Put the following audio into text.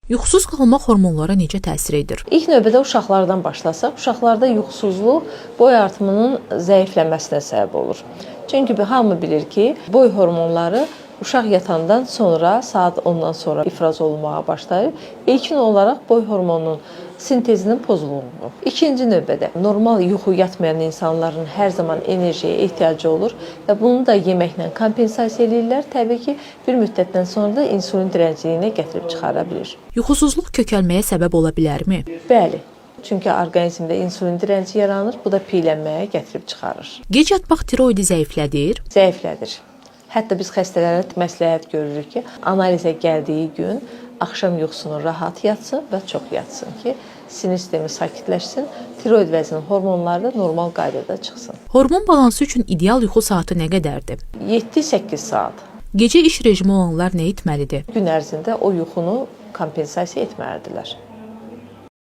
Yuxusuz qalmaq hormonlara necə təsir edir? İlk növbədə uşaqlardan başlasaq, uşaqlarda yuxusuzluq boy artımının zəifləməsinə səbəb olur. Çünki hamı bilir ki, boy hormonları uşaq yatandan sonra saat 10-dan sonra ifraz olunmağa başlayır. İlkin olaraq boy hormonunun sintezinin pozulduğu. İkinci növbədə normal yuxu yatmayan insanların hər zaman enerjiyə ehtiyacı olur və bunu da yeməklə kompensasiya eləyirlər. Təbii ki, bir müddətdən sonra da insulin direncliyinə gətirib çıxara bilir. Yuxusuzluq kökəlməyə səbəb ola bilərmi? Bəli. Çünki orqanizmdə insulin direnci yaranır, bu da piylənməyə gətirib çıxarır. Gec yatmaq tiroidi zəiflədir. Zəiflədir. Hətta biz xəstələrə məsləhət görürük ki, analizə gəldiyi gün axşam yuxusunu rahat yatsın və çox yatsın ki, sinir sistemi sakitləşsin, tiroid vəzinin hormonları da normal qaydada çıxsın. Hormon balansı üçün ideal yuxu saatı nə qədərdir? 7-8 saat. Gecə iş rejimi olanlar nə etməlidir? Gün ərzində o yuxunu kompensasiya etməlidirlər.